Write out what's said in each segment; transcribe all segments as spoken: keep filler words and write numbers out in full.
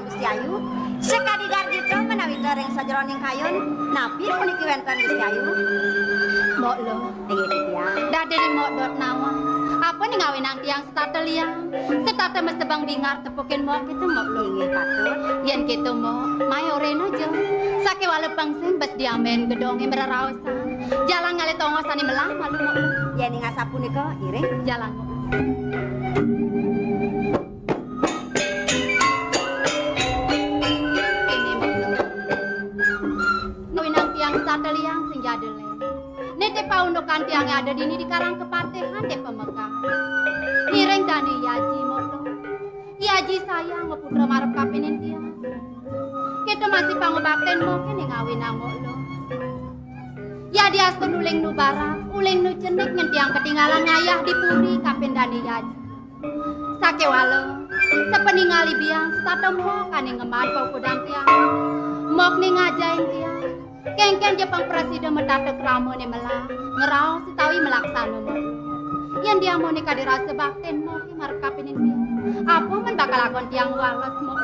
Gusti Ayu, sakadi garjita menawi ring sajeroning kayun, napi puniki wénten Gusti Ayu? Mbok Luh. Inggih titiang. Dadi ri Mbok Dot nawang. Apa ning awinang tiang setata liang? Setata mesebang bingar tepukin Mbok kéto Mbok Luh. Inggih patut. Yén kéto Mbok, mai oréna ja. Sakéwala pengsing bes diamén gedongé mreraosan. Jalan ngalih tongos ané melah malu Mbok Luh. Yén ing asapunika, iring. Jalan Mbok Luh. Kéné Mbok Luh. Ngawinang tiang setata liang sing jada lén. Nitih paundukan tiangé ada dini di Karang Kepatihan di Pamekas. Ngiring dané I Aji Mbok Luh. I Aji sayang maputra marep kapining tiang. Kéto masih pangubaktin Mbok ning awinang Mbok Luh. Yadiastun uling nu barak, uling nu cenik nyén tiang ketinggalan ngayah di puri kapining dané I Aji. Sakéwala, sapaningal biang setata Mbok ané ngemban paukudan tiang. Mbok né ngajahin tiang. Kénkén ja pang prasida matata kramané melah, ngraos utawi malaksana Mbok. Yén tiang Mbok né kadi rasa baktin Mbok marep kapining tiang. Apa men bakal lakon tiang wales Mbok?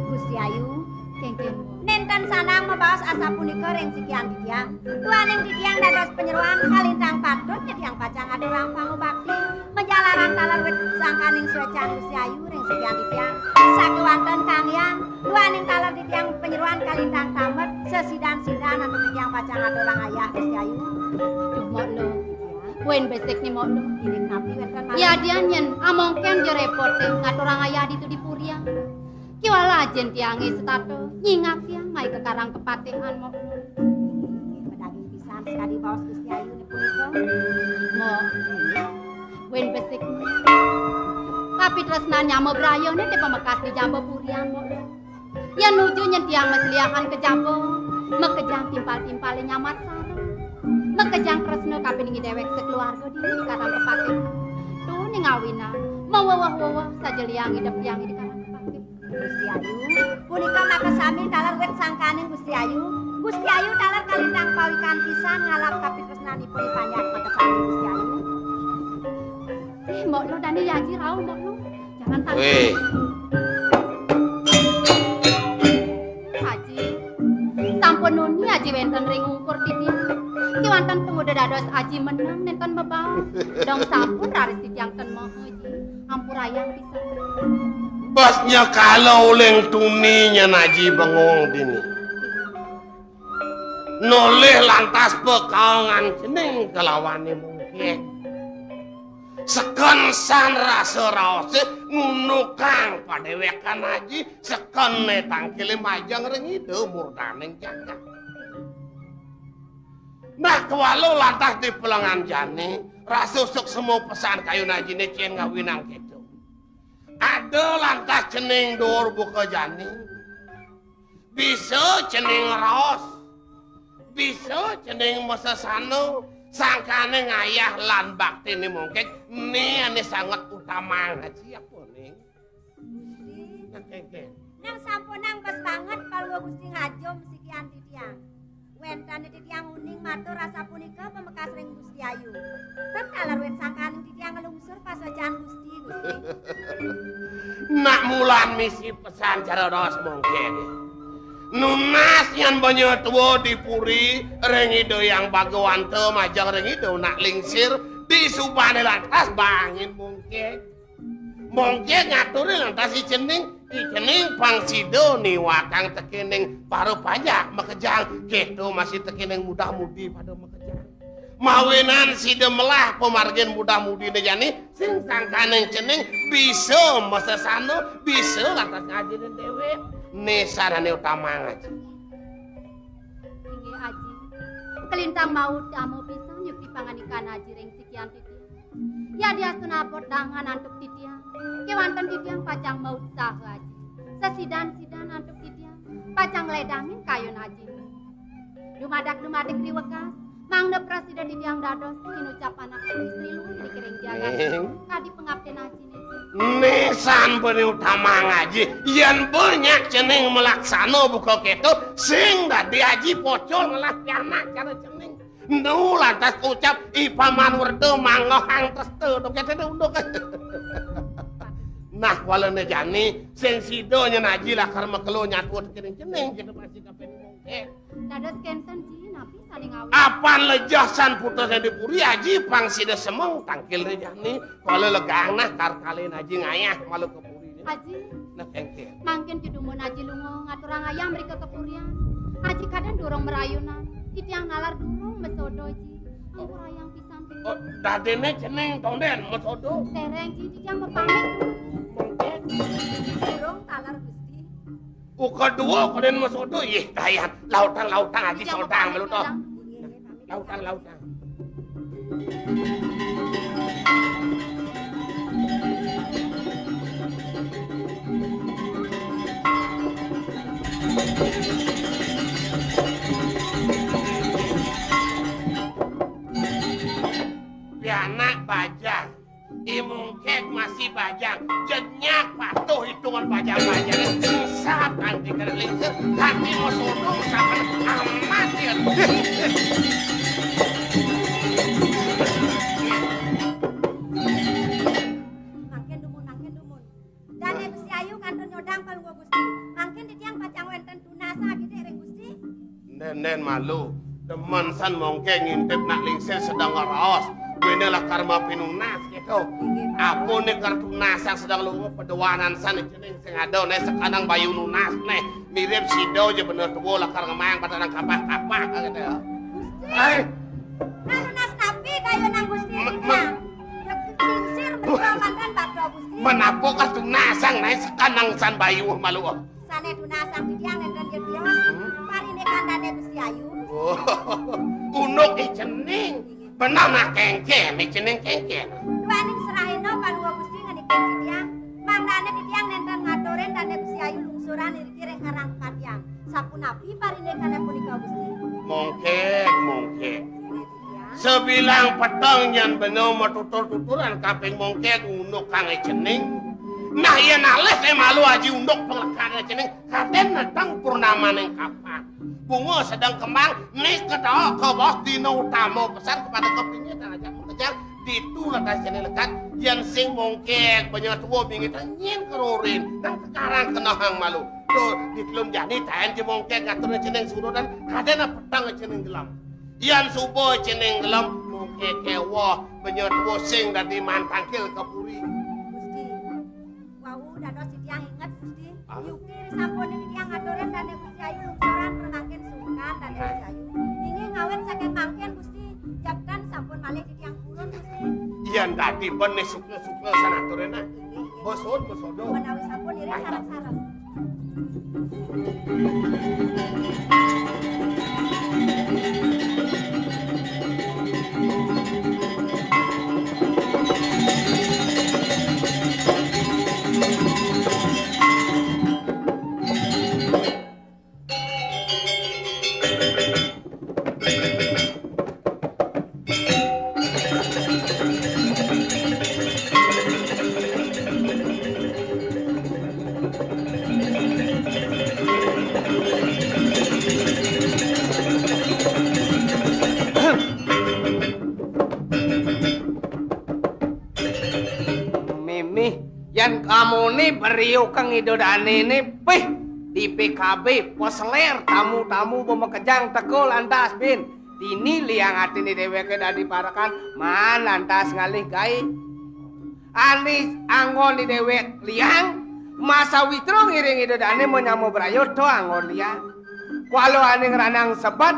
Gusti Ayu, kénkén Mbok. Nénten sanang mabaos asapunika ring sikian titiang. Duaning titiang dados panyeroan kalintang patut titiang pacang aturang pangubakti. Majalaran taler wit sangkaning suécan Gusti Ayu ring sikian titiang. Sakéwanten Kang Hyang, duaning taler titiang panyeroan kalintang tamet, sesidan-sidan antuk titiang pacang aturang ayah Gusti Ayu. Duh, Mbok Luh. Buin besik né Mbok Luh. Inggih napi wénten malih? Yadian yén amongkén ja répoté ngaturang ayah ditu di purian. Kéwala ajin tiangé setata, nyingak tiang mai ka Karang Kepatihan Mbok Luh. Inggih, madaging pisan sakadi baos Gusti Ayu punika. Mbok, buin besik. Kapitresnan nyama braya né di Pamekas di Jaba Purian Mbok Luh. Yén nuju nyén tiang masliahan ka jaba, makejang timpal-timpalé nyamat sareng. Makejang tresna kapining déwék sakeluarga dini di Karang Kepatihan. Duh ning awinang, maweweh-weweh saja liang idep tiangé di Karang Kepatihan. Gusti Ayu, punika makasami taler wit sangkaning Gusti Ayu. Gusti Ayu taler kalintang pawikan pisan ngalap kapitresnanipun panjak makasami Gusti Ayu. Ih, Mbok Luh, dané I Aji rauh, Mbok Luh. Jangan takut. Wéh. Aji, sampun nuni Aji wénten ring ungkur titiang. Kéwanten tumuda dados Aji meneng nénten mabaos. Dong sampun raris titiang ten maha, Aji. Ampurayang pisan. Bas nyakala uling tuni nyén Aji bengong dini. Nolih lantas pakaongan cening kalawané Mungkik. Seken san rasa raosé ngunukang padéwékan Aji, seken né tangkilé majeng ring Ida murdaning jagat. Nah, kéwala lantas di pelengan jani, rasa suksma pesan kayun Ajiné cén ngawinang kéto. Ada lantas cening duur buka jani. Bisa cening raos, bisa cening masesana, sangkaning ayah lan baktiné Mungkik, né ané sanget utama ngaji apa ning? Gusti. Nah, kénkén. Nang sampunang bes banget palua Gusti ngajum sikian titiang. Wénten titiang uning matur asapunika pamekas ring Gusti Ayu. Ten taler wit sangkaning titiang nglungsur pasuécan Gusti, Gusti. Nak mulan misi pesan cara raos Mungkik. Nunas nyén banya tua di puri ring Ida Hyang Bagawanta majeng ring Ida nak lingsir di subané lantas bangin Mungkik. Mungkik ngaturin lantas I Cening, I Cening pang sida niwakang tekéning para panjak makejang, kéto masih tekéning muda-mudi pada makejang. Mawinan sida melah pamargin muda-mudiné jani, sing sangkaning cening bisa masesana, bisa lantas ngajinin déwék. Né sarané utama ngaji. Inggih, Aji. Kalintang mautama pisan yukti pangandikan Aji ring sikian titiang. Yadiastun abot dangan antuk titiang, kéwanten titiang pacang mautsaha Aji. Sesidan-sidan antuk titiang pacang ngledangin kayun Aji. Dumadak-dumadik riwekas, mangda prasida titiang dados pinucap anak istri luh di kiring jagat. Ning. Kadi pangaptin Aji né. Né san bani utama ngaji, yén banyak cening malaksana buka kéto, sing dadi Aji pocol ngelah pianak cara cening. Enu lantas ucap I Paman Werda manggehang tresta, dok kéto unduk. Nah, kualané jani, sing sida nyén aji lakar makelo nyatut cening-cening, jika masih kapining mongkek. Dados kénten, Ji, napi sané ngawit? Apan lejeh san putus di puri, aji pang sida semeng tangkilné jani. Kuala legang nah kar kalin aji ngayah malu ka puriné. Aji. Nah, kéngkén. Mangkin ja dumun aji lunga ngaturang ayah mrika ka purian. Aji kadén durung marayunan. Titiang nalar durung masodo, Ji. Ampurayang pisan, Ji. Oh, dadiné cening tondén masodo. Déréng, Ji, titiang mapamit. Durung taler, Gusti. Uka dua kadén masodo, ih, dayan. Lautang, lautang, aji sodang malu to. Lautang, lautang. Pianak bajang. I mongkek masih bajang. Jenyak patuh hitungan bajang-bajangé. Sesat anti kena lingsir. Hati mau sodong sampai amat ya. Mangkin dumun, mangkin dumun. Dané Gusti Ayu kantun nyodang Palungguh Gusti. Mangkin titiang pacang wénten tunasa kidik ring Gusti. Nén, nén malu. Demen san mongkek ngintip nak lingsir sedeng ngeraos. Buina lakar mapinunas kéto. Inggih, Pak. Apa né kar tunasang sedeng lunga paduanan san cening sing ada né sekanang bayu nunas né. Mirip sida ja bener tua lakar ngemaang pada nang kapah-kapah kéto ya. Gusti. Ai. Nah, nunas napi kayunan Gusti titiang? Dek lingsir menika manten batu Gusti. Menapa kar tunasang naé sekanang san bayu malu. Sané tunasang titiang nénten ja tios. Parindikan dané Gusti Ayu. Oh, unduk i cening. Bener nah kéngkén, i cening kéngkén. Duaning serahina panuwun Gusti ngenikin titiang. Mangdané titiang nénten ngaturin dané Gusti Ayu lungsuran iriki ring karang kadiang. Sapunapi parindikané punika, Gusti? Mongkek, mongkek. Inggih, titiang. Sabilang peteng nyén bena matutur-tuturan kaping mongkek unduk kang cening. Nah, yén alih té malu aji unduk panglekan cening, kadén nedeng purnamaning kapan. Bunga sedeng kembang, né kedok kebos dina utama pesan kepada kepingin dan ajak mengejar, ditu lekas cening lekat, yén sing mongkek, banyak tua bingit, nyén kerorin, dan kekarang kenahang malu. Tuh, di telun jani taén ja mongkek ngatur cening suruh dan kadén peteng cening gelem. Yan suba cening gelem, mungkin kéweh, benya tua sing dadi mantangkil ka puri. Gusti, wau dados titiang inget, Gusti. Ah. Yukti risampun titiang ngaturin dané Gusti Ayu lungsuran permangkin sungkan dané Gusti Ayu. Inggih ngawit saking mangkin, Gusti, jabtan sampun malih titiang purun, Gusti. Yan dadi benih sukna-sukna sanaturin, nah. Inggih, inggih. Bos, bos, bos, bos. Menawi sampun iring sareng-sareng. Mimih, yan kamuné beriukang Ida Dané né, pih, di P K B, peseler tamu-tamu bemakejang teka lantas bin. Dini liang atiné déwéké dadi parekan, maan lantas ngalih gaé. Ané anggon déwék liang, masawitra ngiring Ida Dané manyama braya ta anggon liang. Kuala ané ngranang sebet,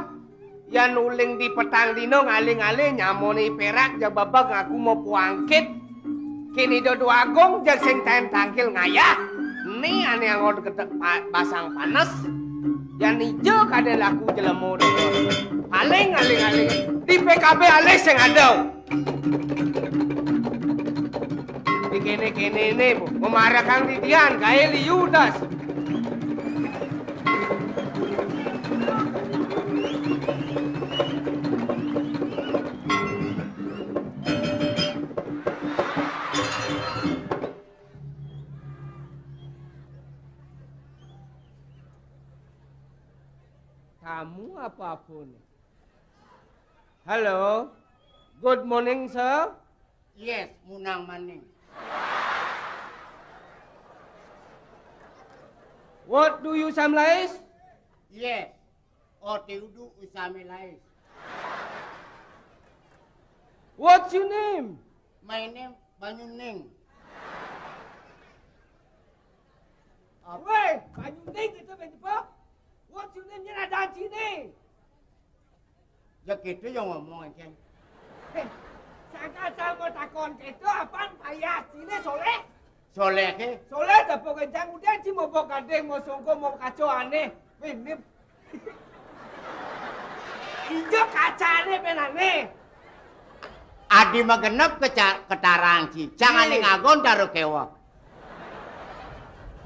yan uling di petang dina ngalih-ngalih nyamané perak ja bebeg ngaku mapuangkit. Kini Ida Dwagung jeg sing taén tangkil ngayah. Ni ané anggon gedeg pa-, basang panes. Yan ija kadén laku jelema dosa. Paling ngalih-ngalih di P K B alih sing ada. Di kéné-kéné né, Bu. Mamarekang didian, gaé liu das. Tamu apa-apa nih? Hello. Good morning, sir. Yes, munang maning. What do you summarize? Yes. Oti udu usame lais. What's your name? My name Banyuning. Weh, Banyuning itu bentuk. What's your name? Nyana adan cine. Ya gitu ya ngomong, Ceng. Sangkal cang mau takon gitu, apaan payah cine Soleh? Soleh ke? Soleh tepuk kencang, udah ci mau bok gading, mau songko, mau kaco aneh. Weh, ini ijo kacane penane. Adi mah genep keca-, ketarang ci. Cang ane ngagon taruh kewok.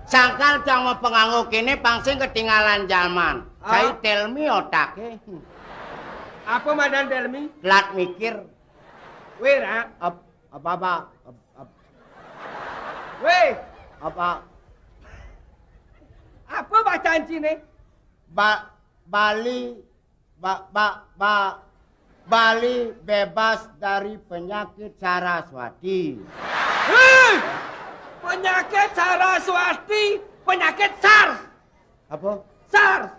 Sangkal cang mau penganggo kene pang sing ketinggalan zaman. Ah. Cai tell me otake. Apa madan tell me? Telat mikir. Weh, Ra. Ap-, apa, apa? Ap-, ap-, Weh. Apa? Apa bacaan cine? Ba-, Bali, ba-, ba-, ba-, Bali bebas dari penyakit Saraswati. Hei! Penyakit Saraswati, penyakit SARS. Apa? SARS.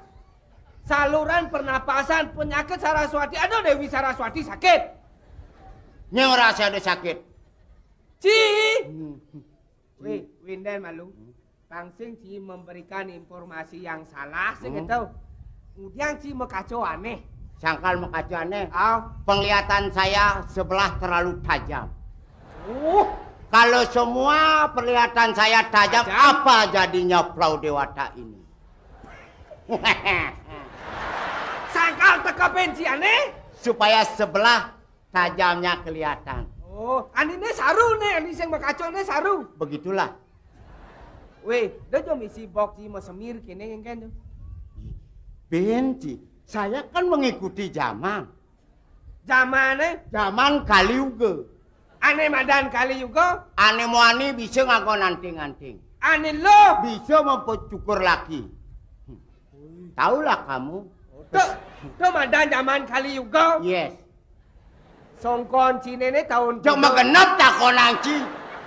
Saluran pernapasan, penyakit Saraswati. Aduh, Dewi Saraswati sakit. Nyang rasa ada sakit. Ci. Hmm. Weh, winden malu. Pang sing ci memberikan informasi yang salah, sing gitu. Kemudian ci mekaco aneh. Sangkal mekaco aneh. Ah. Penglihatan saya sebelah terlalu tajam. Uh. Kalau semua penglihatan saya tajam, tajam, apa jadinya Pulau Dewata ini? Sangkal tekepin ci aneh. Supaya sebelah tajamnya kelihatan. Oh, anine saru ne, ani sing mekaco ne saru. Begitulah. Weh, do jo misi bok ci mau semir kene ngengken do. Benci, saya kan mengikuti zaman. Zaman, eh? Zaman Kali Yuga. Ane madan Kali Yuga? Ane muani bisa nganggo nanting-nanting. Ane lo? Bisa mempercukur laki. Tahulah kamu. Tuh, tuh madan zaman Kali Yuga. Yes. Songkon cine ne tahun kuda. Cok magenep takonan ci.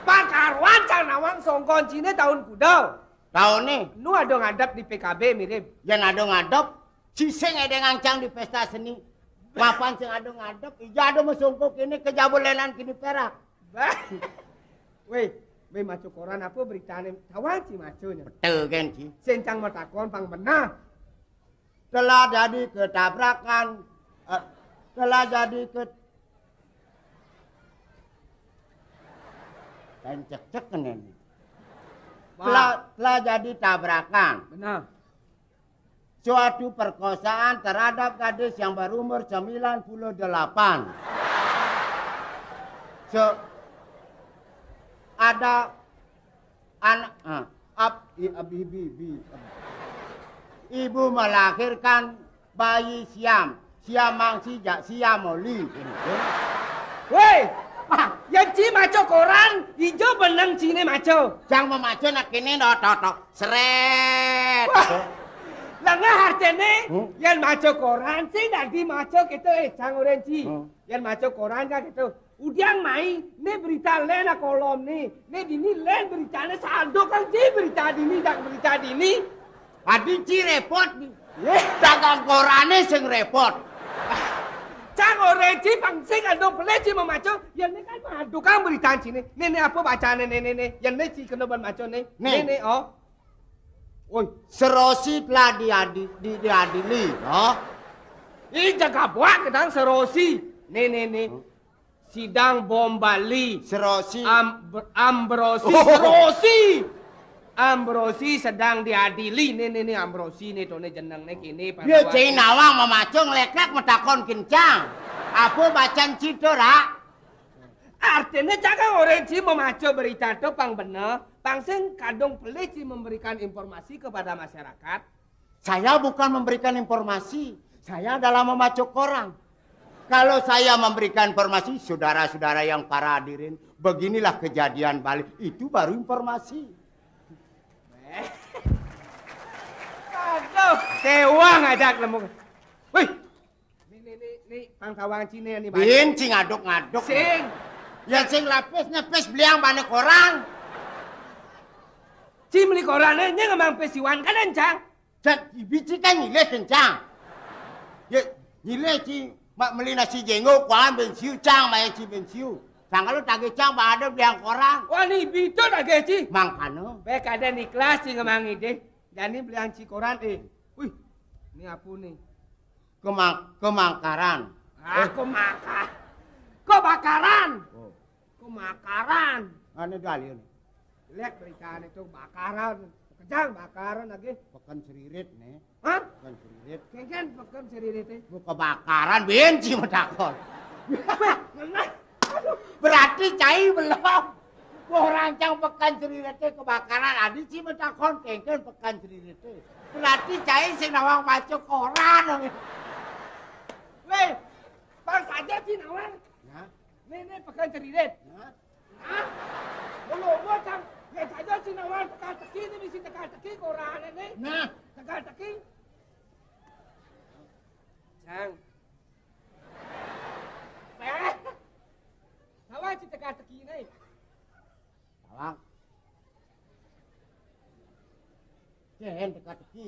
Pang karuan cang nawang songkon cine tahun kuda. Tahun ne? Nu ada ngadep di P K B mirip. Yan ada ngadep, ci sing ede ngancang di pesta seni. Mapan sing ada ngadep, ija ada mesongko kini ke Jabolenan kini Perak. Bah. Weh, weh maco koran apa beritane? Tawang ci maco nya. Betul kan ci? Sing cang mau takon pang benar. Telah jadi ketabrakan, eh, telah jadi ke-, pencekcek ini. Wah. Telah, telah jadi tabrakan. Benar. Suatu perkosaan terhadap gadis yang berumur sembilan puluh delapan. Se-, ada anak, ah, ap-, i-, abi-, bi-, bi-, ibu melahirkan bayi Siam. Siam mangsi jak Siam oli. Woi, ah, yan ci maco koran, ijo beneng cine maco. Cang memaco nak kene do, to, to. Seret. Wah, lengah artene, hmm? Yan maco koran, sing dadi maco gitu, eh, cang oren ci. Hmm. Yan maco koran kan gitu. Udiang mai, ne berita len a kolom ne. Ne dini len beritane saldo kan ci berita dini, dak berita dini. Adi ci repot ni. Ye. Dagang korane sing repot. Cang oren ci pang sing ado pele ci memaco. Yan ne kan madu kan berita cine. Ne, ne apa bacane ne, ne, ne. Yan ne ci kena ban maco ne. Ne. Ne, ne, oh. Oi, Serosi telah diadi-, di-, diadili, oh. Ih, jaga buat kedang Serosi. Ne, ne, ne. Hmm. Sidang bom Bali. Serosi. Am-, ber-, Ambrosi, oh. Serosi. Ambrosi sedang diadili. Ne, ne, ne, Ambrosi ne, to ne jeneng ne kini. Dia cai nawang memaco ngeleklek metakon kencang. Apa bacan cito, Ra? Artine cang oren ci memaco berita to pang bener, pang sing kadung pelih ci memberikan informasi kepada masyarakat. Saya bukan memberikan informasi, saya adalah memaco koran. Kalau saya memberikan informasi, saudara-saudara yang para hadirin, beginilah kejadian Bali, itu baru informasi. Aduh, kewang ajak lemu. Wih, ni, ni, ni, ni, pang tawang cine ni, Bang. Bin, sing ngaduk-ngaduk. Sing. Ya, sing lapis nepis beliang bane koran. Ci meli koran, eh, nyén ngemang pesiwan kan, Cang? Cang, biji kan nyilih, Cang. Ya, nyilih ci mak meli nasi jenggo, kuah bensiu, Cang, mayang ci bensiu. Cang kalau tagih Cang, bang ada beliang koran. Wah, ni bitu tagih ci. Mangkana. Baik ada ni kelas ci ngemang ide. Jani beliang ci koran, eh. Wih, ni apa ni? Kemang-, kemangkaran. Ah, eh. Kemangkar. Kebakaran. Oh. Kemakaran. Ane dalil. Lihat berita itu bakaran. Kejang bakaran lagi. Peken Seririt nih. Hah? Peken Seririt. Kengken peken Seririt, eh. Bu kebakaran, benci medakon. Wah, ngena. Aduh, berarti cai belum. Koran Cang Peken Seririt kebakaran, adi ci medakon kengken Peken Seririt. Berarti cai sing nawang maca koran. Weh, bang saja ci nawang. Ya. Nih, nih, Peken Seririt. Ya. Hah? Belum, Cang. Ya, saja ci nawang teka-teki ni, misi teka-teki koran ni. Nah. Teka-teki. Cang. Eh. Nawang ci teka-teki ni. Salah. Cen teka-teki.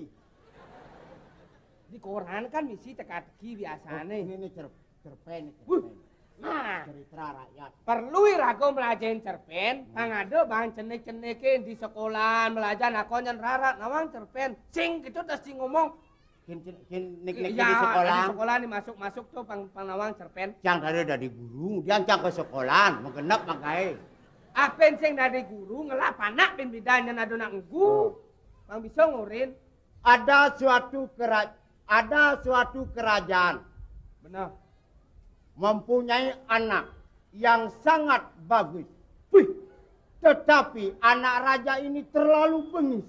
Di koran kan misi teka-teki biasane. Oh, ini nih cer-, cerpen nih, wuh, cerpen. Nah, cerita rakyat. Perlu iraga melajahin cerpen, hmm, pang ada bang cenik-cenike di sekolahan, belajar nakon nyén rarat nawang cerpen. Sing gitu terus sing ngomong. Kin, kin, kin nik-nik di sekolah. Iya, di sekolah nih masuk-masuk tuh pang, pang nawang cerpen. Cang dari, dari guru, dia Cang ke sekolahan, menggenep mangkae. Apen sing dari guru ngelah panak bin bidan nyén ada nak nggu. Oh. Pang bisa ngurin. Ada suatu kera-, ada suatu kerajaan. Benar. Mempunyai anak yang sangat bagus. Wih. Tetapi anak raja ini terlalu bengis.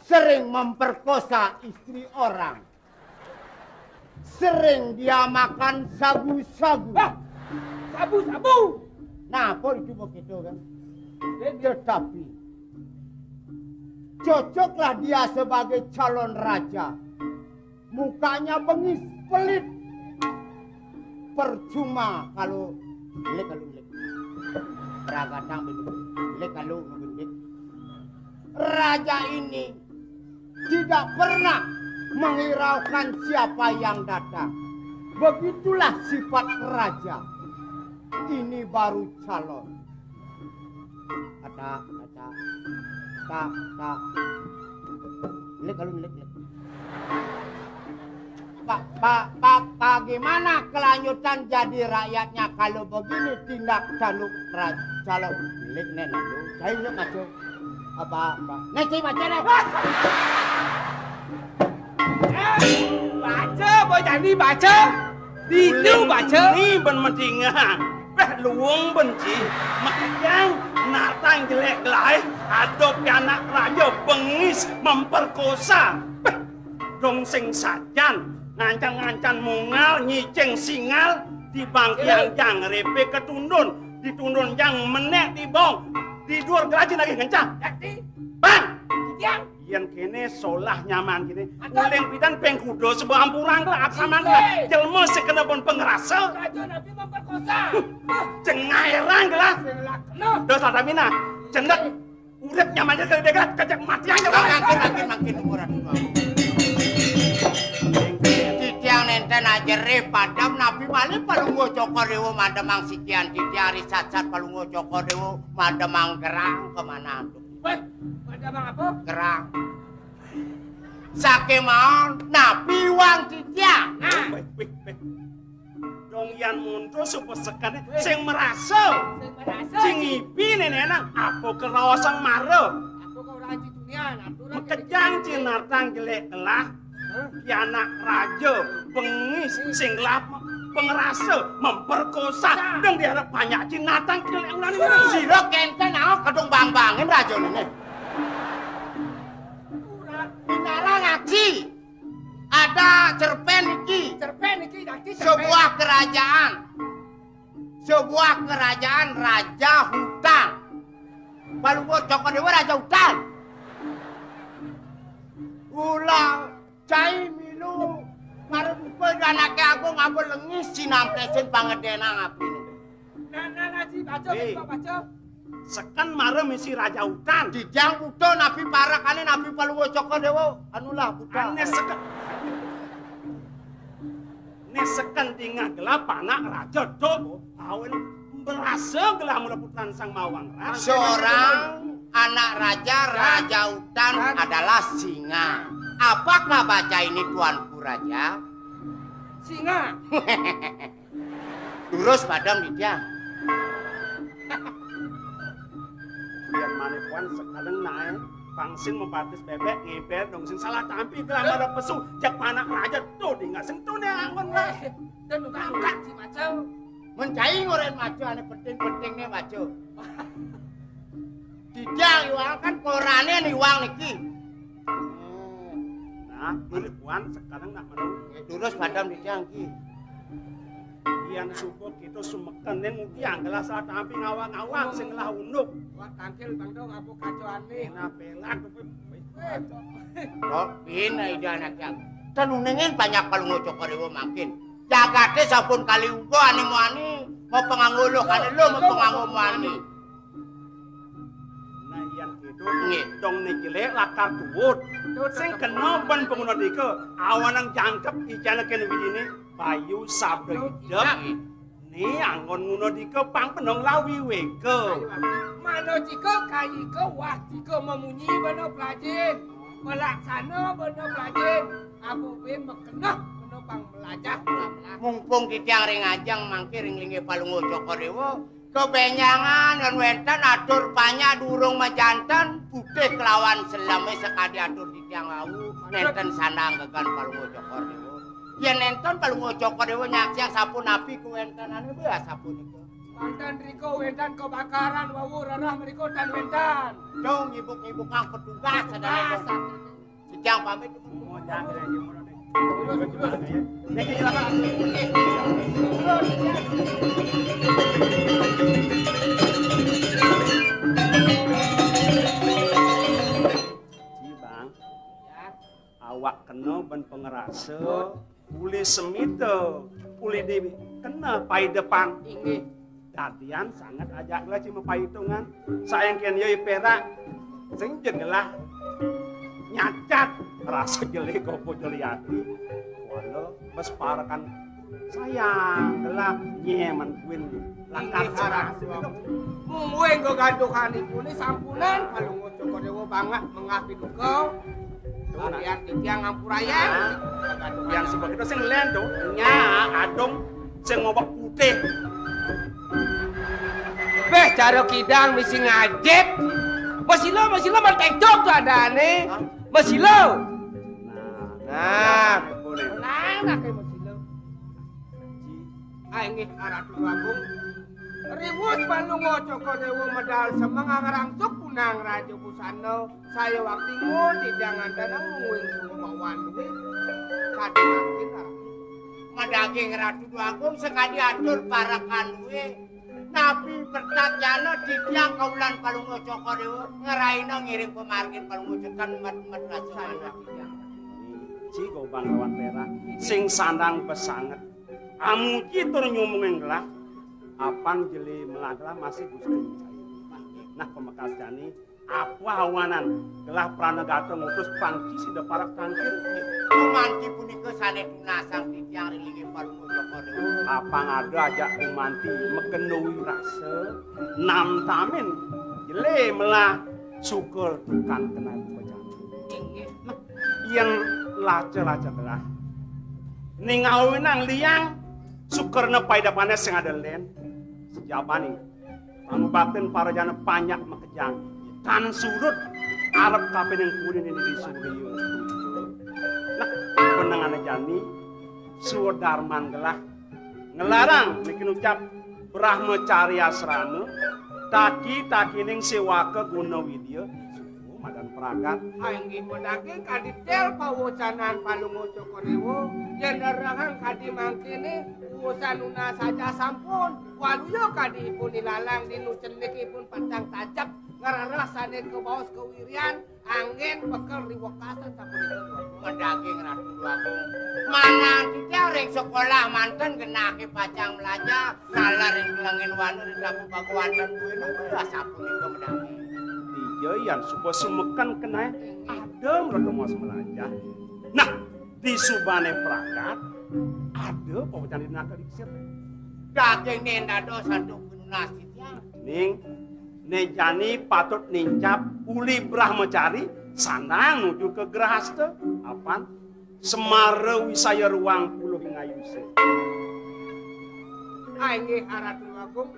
Sering memperkosa istri orang. Sering dia makan sabu-sabu. Hah? Sabu-sabu? Nah, apa itu begitu kan? Tetapi cocoklah dia sebagai calon raja. Mukanya bengis, pelit. Percuma kalau ngelik, kalau ngelik. Ragatang begitu. Ngelik kalau ngebendik. Raja ini tidak pernah menghiraukan siapa yang datang. Begitulah sifat raja. Ini baru calon. Kata, kata, kak, kak. Ngelik kalau ngelik, ngelik. Pak, Pak, Pak, bagaimana kelanjutan jadi rakyatnya kalau begini tindak tanduk ra-, calon? Ngelik nek nandu. Saya ngelik ngaco. Apa, apa? Nek saya baca nek. Eh, baca, Boy Jani, baca. Ditu baca. Ni ben medingan. Beh, luung ben ci. Makejang, natang jelek gelai. Ada pianak raja bengis memperkosa. Beh, dong sing sajan. Ngancan-ngancan mungal, nyicing singal. Di bangkiang jang repe ketundun. Ditundun jang menek di bong. Di duur gelaji lagi ngencang. Bang! Titiang. Yén kéné solah nyaman kéné. Aduh. Uling pidan ping kuda sebuah ampurang lah, asaman lah. Iya. Jelema sing kena pun pengerasa. Raja Nabi memperkosa. Huh, cengairang gelas. Sing lah kena. Dos lah tamina. Cendek. Iya. Urip nyaman aja kali dek, kejak mati aja. Makin, makin, makin, makin, makin, makin. Titiang nénten aja ré padam, Nabi malih Palungguh Cokor Déwa mademang sikian titiang, ari sat-sat Palungguh Cokor Déwa mademang gerang kemana tuh? Wéh, pada bang apa? Gerang. Sakémaon napi iwang titiang. Nah. Wéh, wéh, wéh. Dong yan mundur suba sekane sing merasa. Sing merasa, sing ngipi nenenan apa keraosan mara. Aku kok ora anci dunian, aturan. Makejang cinartang jelek telah. Hah? Ki anak raja bengis sing lap pengerasa memperkosa. Nah. Dong diharap banyak cinatang jelek ulane. Sira kenten aok kadung bang-bangin rajane ne. Ora. Binara ngaji. Ada cerpen iki. Cerpen iki dadi cerpen. Sebuah kerajaan. Sebuah kerajaan raja hutan. Palungguh Cokor Déwa raja hutan. Ulah cai milu marep anake agung apa lengis sinampesin pangedenang abine. Nah, nah, nah, Ji, baca, eh, baca. Seken mara misi raja utan. Titiang buta napi parekané napi Palungguh Cokor Déwa. Anulah buta. Ané seken. Né seken dingeh gelah panak raja to. Awen berasa gelah mula putran sang mawang. Seorang anak raja, raja utan adalah singa. Apakah baca ini, Tuanku Raja? Singa. Durus padem, Dija. Yén mané puan sekaleng naé, pang sing mapatis bébék ngéber dong sing salah tampi gelah mara pesu, jak panak raja to dingeh sing to né anggon lah. Eh, dan tukang angkat si Macau. Men cai ngorahin Macau ané penting-penting né Macau. Dija iwang kan korané iwang niki. Nah, mané puan sekaleng nak menung. Durus padem Dija niki. Yén suba kita sumekenin mugi anggelah satampi ngawang-ngawang sing ngelah unduk. Wah, tangkil Bang Dong, apa kacoane? Nah, pelak. Kok pina ida anak yang. Ten uningin banyak Palungguh Cokor Déwa mangkin. Jagaté sampun kali uga ané muani, mau penganggo luh kali luh, mau penganggo muani. Nah, yén kéto, nggih, dong né jelé lakar tuwud. Sing kena ben panguna dika, awanang jangkep ijané kén widiné, payu sabda idep. Né anggon nguna dika pang penong lawi wéka. Mana jika kayika wah jika memunyi bana pelajin. Melaksana bana pelajin. Apa ben mekenah bana pang melajah. Mumpung titiang ring ajeng mangké ring linggih Palungguh Cokor Déwa, kebenjangan yén wénten atur panjak durung majanten, putih kelawan selemé sakadi atur titiang wau, nénten sandang gegan Palungguh Cokor Déwa. Yén nénten Palungguh Cokor Déwa nyaksiang sapunapi kawéntenané, béh sapunika. Wénten rika wénten kebakaran wau rerah mrika tan wénten. Dong ngibuk-ngibukang petugas sadaya. Titiang pamit. Ci Bang, awak kena ben pangrasa, uli semita, uli di kena paidepan. Inggih. Dadian sanget ajak gelah ci mapaitungan. Saengken yoi perak. Sing jegelah nyacat rasa jelé gopo jelé ati. Kuala bes parekan sayang gelah nyemen kuin lakar. Inggih, sarang. Mungguing gegaduhan ipune sampunan Palungguh Cokor Déwa banget mengapi duka. Tuh, nah. Titiang ngampurayang. Nah, yang sebab kita sing len tuh. Nya adong sing ngobak putih. Béh, cara kidang misi ngajit. Masila, masila, mertekjok tuh adané. Hah? Masila. Nah. Nah. Boleh. Nah, nah, kayak masila. Ai, inggih, Ratu Agung. Riwus Palungguh Cokor Déwa medal semeng ngrangsuk punang Raja Busana. Saya waktu ngul tidak ngantanang mungguing sumbawan duit. Kadi mangkin, Ratu. Madaging Ratu Agung sekadi atur parekan duit. Napi pertatyana titiang kaulan Palungguh Cokor Déwa ngeraina ngiring pamargin Palungguh Cokor met-met rasa manah titiang. Ci Gobang lawan Perak sing sandang besanget. Amuji tur nyumungin gelah, apan jelé melah gelah masih Gusti Mencai. Nah, pamekas jani, apa awanan gelah pranagata ngutus panci sida parak tangkil? Gumanti punika sané tunasang titiang ring linggih Palungguh Cokor Déwa. Apang ada ajak gumanti makenduwi rasa, namtamin jelé melah suka tukang kenal bejana. Inggih. Nah, yén laca-laca gelah. Ning awinang liang sukerna paidepané sing ada lén. Sejabani pangubaktin parajana panjak makejang. Tan surut arep kapining kuning di surya. Nah, penengane jani suwedarman gelah ngelarang niki nucap Brahmacari asrama, taki-takining sewaka guna widya, suku madan pragat. Inggih madaging kadi tel pawocanan Palungguh Cokor Déwa, yén rerehang kadi mangkene, urusan nunas saja sampun, waluya kadi ipun ilalang dinu cenik ipun pacang tajep, ngrereh sané kabaos kawirian, Anggén bekel riwekasan sapunika. Madaging Ratu Déwa Agung. Manah titiang Ring sekolah manten genahé pacang mlajah, nalar ring kelengin wana ring Prabu Bagawan dan duéné, lah sapunika medangé. Iya, yan suba sumeken keneh. Ada mula temos mlajah. Nah, di subané pragat, ada pawecan di naga lingsir. Daging né dados antuk pinunas titiang. Ning, né jani patut nincap uli brahmacari, sandang nuju ka grahasta. Apan Semara wisaya ruang puluh ing ayusa. Ah, inggih, Ratu Agung.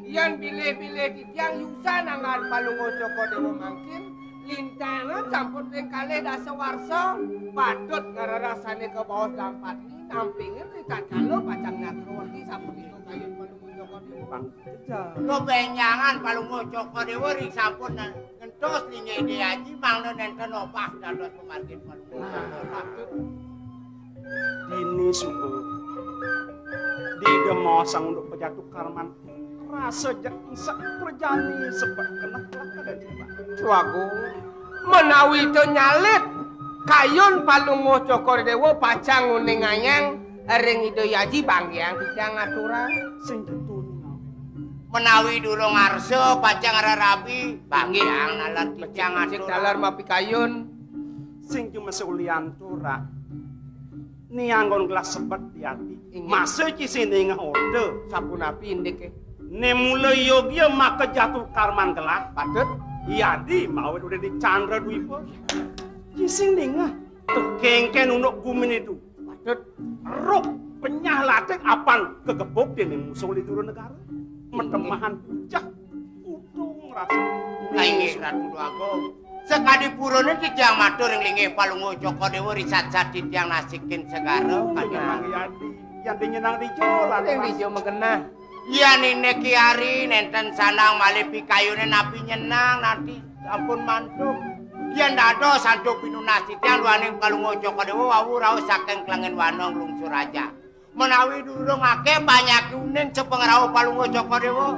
Yan bilih-bilih titiang yusan anggan Palungguh Cokor Déwa mangkin, lintangan sampun ping kalih dasa warsa, patut ngrereh sané kabaos dampatni, nampingin ritatkala pacang nyakrawerti sapunika kayun Palungguh Cokor Déwa. Pang jejal. Kabenjangan Palungguh Cokor Déwa ring sampun ngentos linggih Ida Aji mangda nénten obah dados pamargin Palungguh Cokor Déwa. Dini suba. Di Ida maosang unduk pajatu karman. Rasa jeg engsek prajani sebet keneh. Swagung, menawi to nyalit kayun Palungguh Cokor Déwa pacang nguningayang ring Ida Aji, banggihang titiang aturang. Sing ketun. Menawi durung arsa pacang rarabi, banggihang nalar titiang aturang. Nalar mapikayun. Sing jumasa ulian turak. Ni anggon gelah sebet di ati. Inggih. Masa ci sini ngah order. Sapunapi indiké? Né mula yogya maka jatuh karman gelah. Patut. Yadi mawit udah di Chandra Dwipa. Ci sing ningeh. Tuh kéngkén unduk guminé tu. Patut. Ruk penyah latik apan kegebuk déning musuh di dura negara. Metemahan pucah. Udung rasa. Inggih, Ratu Déwa Agung. Sakadi purana titiang matur ring linggih Palungguh Cokor Déwa, risat-sat titiang nasikin segara. Oh, kanya. Memang yadi. Yan di nyenang di jolan. Yang di jo magenah. Yan iniki ari nénten sandang malih pikayuné napi nyenang, napi sampun mantuk. Yan dados antuk pinunas titiang duaning Palungguh Cokor Déwa wau rauh saking kelengin wana nglungsur aja. Menawi durung akéh panyaké uning sapangrauh Palungguh Cokor Déwa,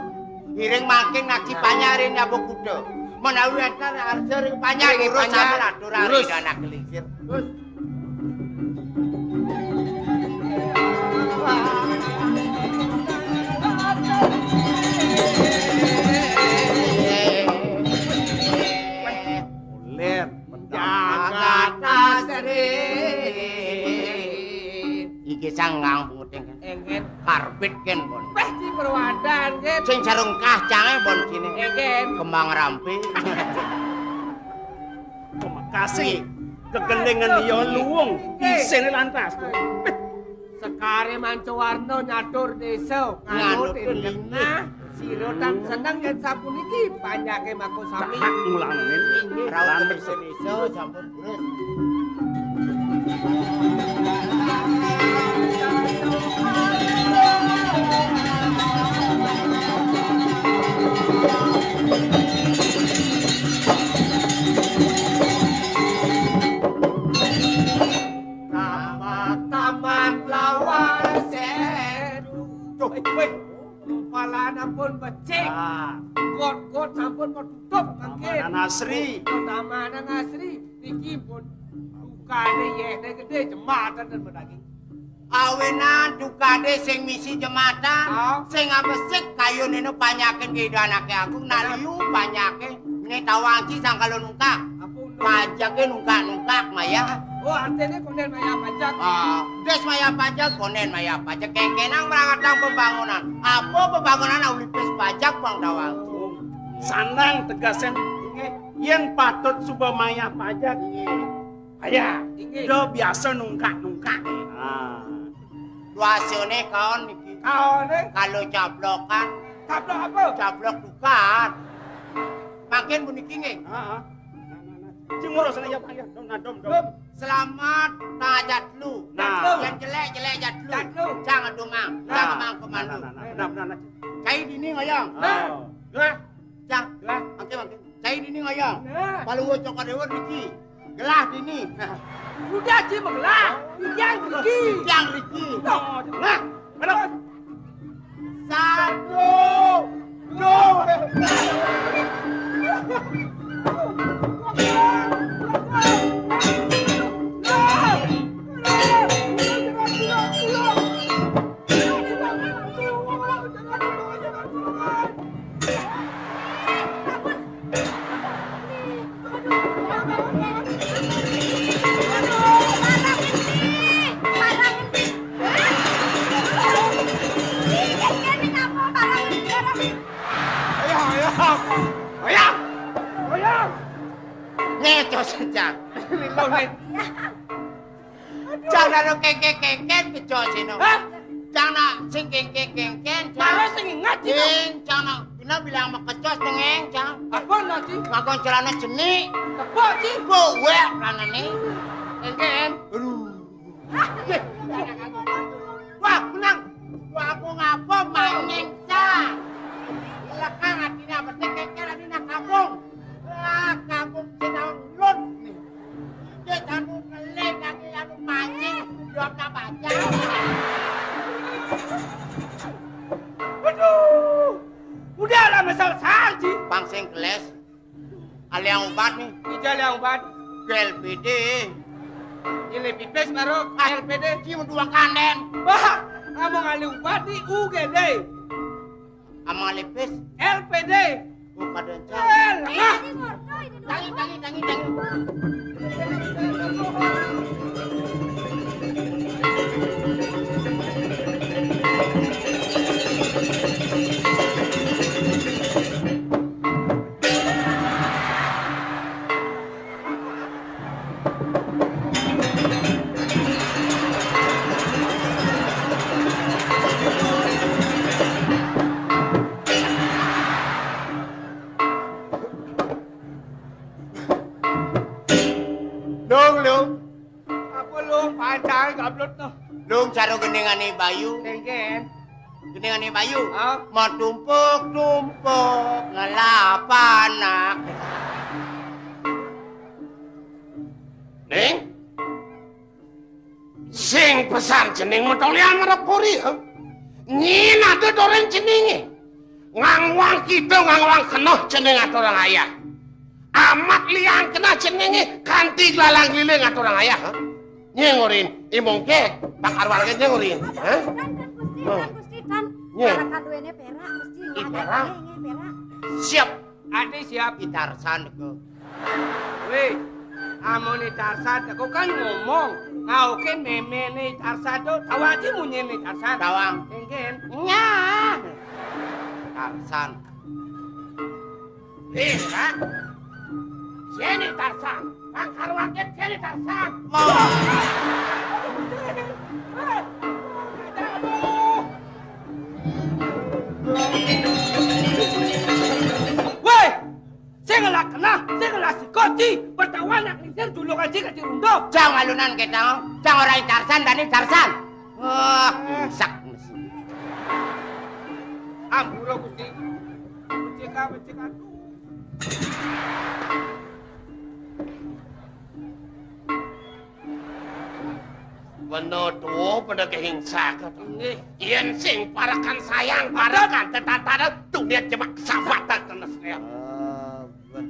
iring mangkin ngaksi panjak ring Nyaba Kuda. Menawi wénten arsa ring panjak, ring urus panjak, sambil aturang ring Ida Anak Lingsir. Terus. Kulit. Jagat asri. Iki sanggang punguting kén. Éngkén. Karbit kén, pon. Péh, ci perwadan kén. Sing sarung kacangé, pon, ciné. Éngkén. Kembang rampi. Terima kasih. Kegendingan dia luwung. Inggih. Isiné lantas. Sekaré manca warna nyatur désa. Nganut nganut genah. Sira tan seneng yén sapuniki panjaké mako sami. Mulane. Inggih. Rawuh ing desa sampun purus. Tamat-tamat lawan sedu. Duh, wéh. Kepalane pun becik. Ah. Got-got sampun ketutup mangkin. Tamanan asri. Tamanan asri. Niki pun tukane yehne gedé, jematan dan bedaging. Awinan tukane sing misi jematan, ah, sing abesik kayune panjakin ke Ida Anake Agung, nah liu panjake ne tawang ci sangkala nungkak. Apa unduk? Pajake nungkak-nungkak, Maya. Oh, artine konden mayah pajak. Ah, des mayah pajak, konden mayah pajak. Kengkenang merangatang pembangunan. Apa pembangunan ulipis pajak, Bang Dawang? Sandang tegasen. Nggih. Yen patut suba mayah pajak. Nggih. Aya. Nggih. Da biasa nungkak-nungkak. Ah. Duasane kaon niki. Kaone? Kalau cablokan. Cablok apa? Cablok tukar. Mangkin puniki nggih. Heeh. Sing ngurus ya, Pak, ya. Dom, nah, dom, dom. Dom. Selamat tangah jatlu. Nah. Jatlu. Yang jelek, jelek jatlu. Jatlu. Jangan domang. Nah. Jangan mang komando. Nah, nah, nah, nah, nah, nah. Cai dini ngoyong. Nah. Oh. Gelah. Cang. Gelah. Mangke, mangke. Cai dini ngoyong. Nah. Palungguh Cokor Dewa niki. Gelah dini. Udah, Ci, begelah. Yang riki. Yang riki. Nah. Aduh. Satu, dua. Cang. Lho, Ning. Cang nak kéngkén-kéngkén kecos sino. Hah? Cang nak sing kéngkén-kéngkén, Cang. Malah sing ingat sino. Sing, Cang nak, kena bilang makecos tengeng, Cang. Apa nak, Ci? Nganggo celana jenik. Tepuk, Ci. Tepuk, wék, celanané. Kéngkén. Aduh. Wah, menang. Wah, aku ngapa maning, Cang? Lekang atiné, penting kéngkén atiné kampung. Wah, kampung sinaon ulun. Dia sanu ngeling lagi, anu mancing, jawab tak baca. Aduh, udah lah, misal saji. Pang sing geles. Aliang ubat nih. Ija aliang ubat. Ke L P D. Ini pipis baru ke L P D. Cium dua kanden. Bah, kamu ngali ubat di U G D. Sama lipis. L P D. Oh, pada Cang. Eh, lengah. Tangi, tangi, tangi, tangi. Lung, Lung. Apa, Lung? Pancang gablot noh. Lung, cara gendingané Bayu. Kéngkén. Gendingané Bayu. Ah. Matumpuk-tumpuk ngelapanak. Ning. Sing pesan cening metolian marep puri, ha? Nyin ada doreng ceningé. Ngangwang kidung, ngangwang kena cening aturang ayah. Amat liang kena ceningé kanti lalang liling aturang ayah, ha? Nyé ngurin, imong ké, bakar warga nyé ngurin, ha? Tan, tan, Gusti, tan, Gusti, tan. Nyé. Para kaduéné pérak, Gusti. Ih, pérak. Nyé, nyé, pérak. Siap. Adi siap. I Tarsan, deko. Wéh, amun I Tarsan, deko kan ngomong. Ngaukin méméné I Tarsan to, tawa aja munyiné I Tarsan. Tawang. Kéngkén. Nyah. Tarsan. Éh, ha? Sini Tarsan. Pang karuan ké sini Tarsan. Wah. Wéh! Sing ngelah kenah, sing ngelah sikut, Ci. Pertawan nak ngisir dulu kan, Ci, ka Ci Rundo. Cang alunan kéto, Cang, ora I Tarsan, dadi Tarsan. Wah, rusak mesin. Ampura, Gusti. Becik, becik, aduh. Bener tuh, pada kehingsak. Nggih. Yén sing parekan sayang, parekan tetatara, dunia cuma sahabatan tenes ya. Abah.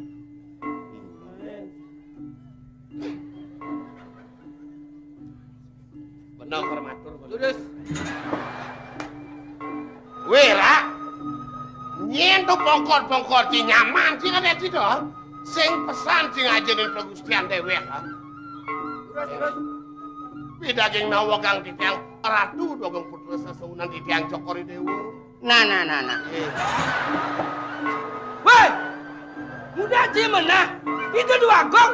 Bener, Matur. Terus. Wéra, nyén to pongkor-pongkor di nyaman sing ada di to. Sing pesan sing ajenin Pragustian déwék, ha. Terus, terus. Pidaging nawegang titiang ratu, dogeng putra seseunan titiang Cokor I Déwa. Nah, nah, nah, nah. Wéh! Muda Ci menah. Itu dua gong.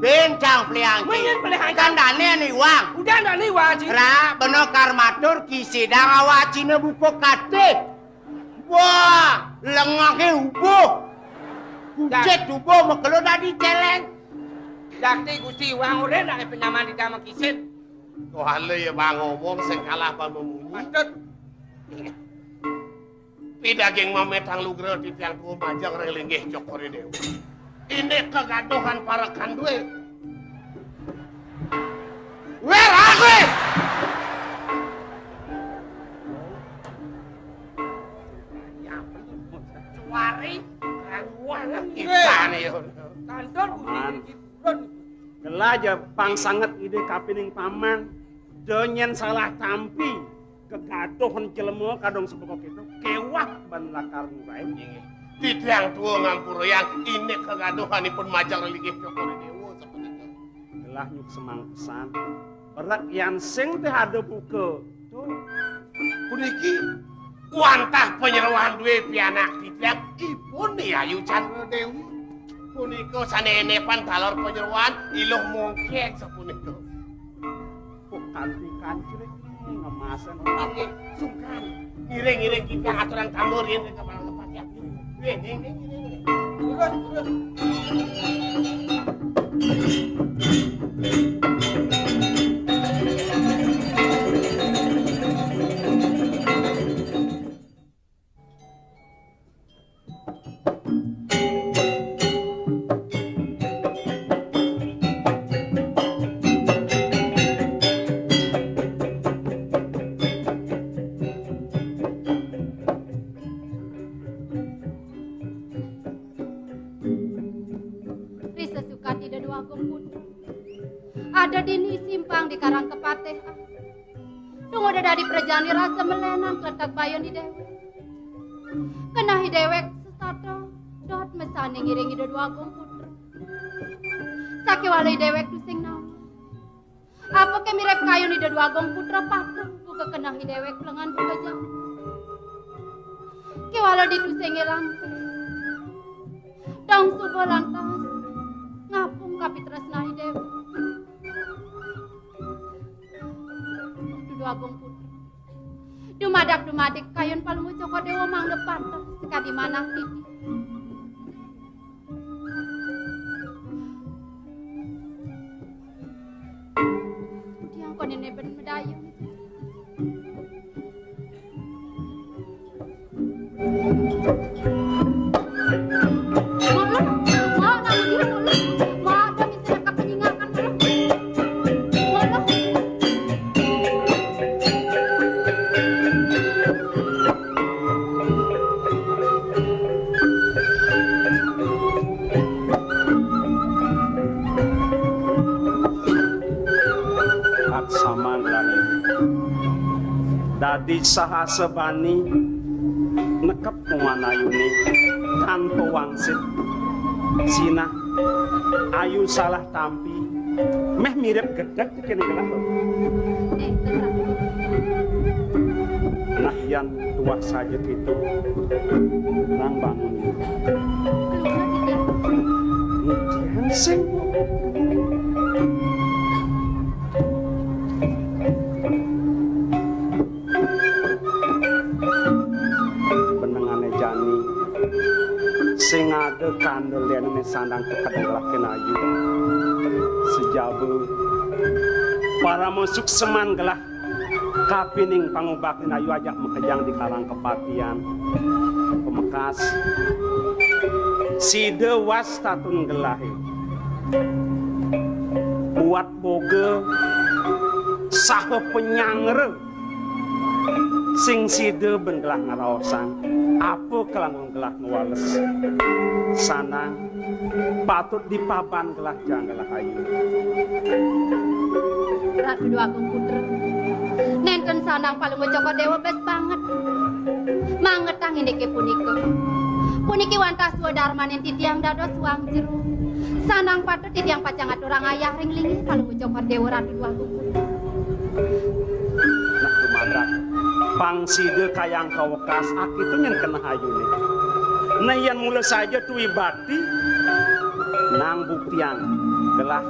Bencang peliang Ci. Mungkin peliang Ci. Kan dané anu iwang. Udah dané iwang Ci. Ra, beno kar matur kisidang awak Ciné buka katih. Wah, lengahé ubuh. Kucit ubuh, makelo dadi céléng. Dakti Gusti Iwang urip nak penyaman di damel kisid. Wah, lé ya bang ngomong sing kalah bang memunyi. Patut. Pidaging mametang lugra titiang tuwa majeng ring linggih Cokor I Déwa. Indik kegaduhan parekan dué. Wéra kowe. Cuari, karuan. Kita nih, yo. Kantor Gusti Aman. Iki turun. Gelah ja pang sanget ngidih kapining paman. Da nyén salah tampi, kegaduhan jelema kadung sebekok itu, kéweh ban lakar ngurain. Inggih. Titiang tuwa ngampurayang indik kegaduhanipun majeng ring linggih Cokor I Déwa sapunika. Gelah nyuk semang pesan. Berek yan sing téh ada buka. Tuh. Puniki wantah panyeroan dué pianak titiang ipun Ni Ayu Candra Déwi. Punika sané enépan taler panyeroan, Iluh Mongkég sapunika. Kok kanti kancring ngemasen. Oké, sungkan. Ngiring-ngiring kita aturang tambur yén ka Palangkepati. Wéh, ning, ning, ning, ning. Terus, terus. Ri sesukati Ida Déwa Agung Putra. Ada dini simpang di Karang Kepatih. Tung udah dadi prajani rasa melénan kletek bayun di déwék. Kenah i déwék sesata dot mesané ngiring Ida Déwa Agung Putra. Sakéwala i déwék tusing nawang. Apaké mirib kayun Ida Déwa Agung Putra patuh buka kenah i déwék lengan buka jam. Kéwala ditu sing élang. Dong suba lantas ngapung kapitresnan i déwék. Dudu Agung Putra. Dumadak-dumadik kayun Palungguh Cokor Déwa mangda patuh sakadi manah titi. Tiang koné nében madayung. Malah, malah, malah, malah, malah, bisa cakap penyingakan, malah. Malah. Laksamana dadi sahasa bani nekep muan ayuné tanpa wangsit. Sinah ayu salah tampi méh mirib gedeg. Kéné gelah. Nah, yan tuah saja kéto, nang bangun. Nitian sing. Benengané jani sing ada kandeléné sandang kekedeng gelah kén ayu. Sejaba parama sukseman gelah kapining pangubaktin ayu ajak makejang di Karang Kepatian. Pamekas sida wastatun gelahé. Buat boga saha panyangra sing sida ben gelah ngraosang apa kalangkung gelah ngwales. Sanang patut dipaban gelah jang gelah ayu. Ratu Déwa Agung Putra. Nénten sanang Palungguh Cokor Déwa bes banget. Mangetang indiké punika. Puniki wantah swadarmaning titiang dados wang jero. Sanang patut titiang pacang aturang ayah ring linggih Palungguh Cokor Déwa Ratu Déwa Agung Putra. Nah, dumadak pang sida kayang kawekas, akitu nyén keneh ayuné. Nah, yén mula saja tuwi bakti, nang buktiang gelah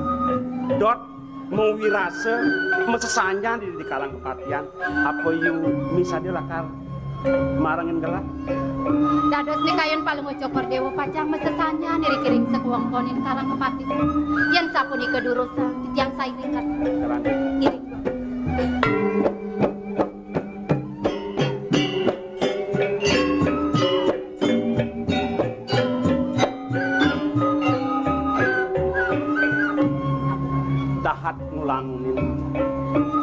dot mawirasa masesanjan di, di Karang Kepatian, apa yu misadia lakar marengin gelah. Dados nika yén Palungguh Cokor Déwa pacang masesanjan iri-iring sakewengkonin Karang Kepatian. Yén sapunika durusang, titiang sairing. Karang. Iring. Dahat ngulangunin.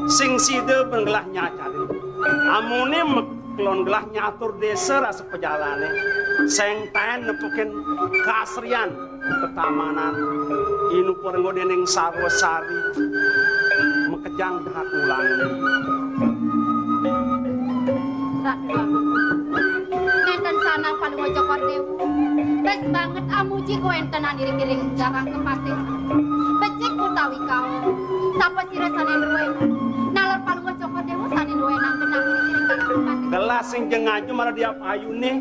Sing sida ben gelah nyacarin. Amuné maklon gelah nyatur désa rasa pajalané. Sing taén nepukin kasrian tetamanan, inupa rengga déning sarwa sari, makejang dahat ngulangunin. Ratu Agung. Nénten sanang Palungguh Cokor Déwa. Bes banget amuji kawéntenan iring-iring Karang Kepatian. Becik utawi kaul. Sapa sira sané nruwénang? Naler Palungguh Cokor Déwa sané nruwénang genah iring-iring Karang Kepatian. Gelah sing jengaja maradiap ayuné.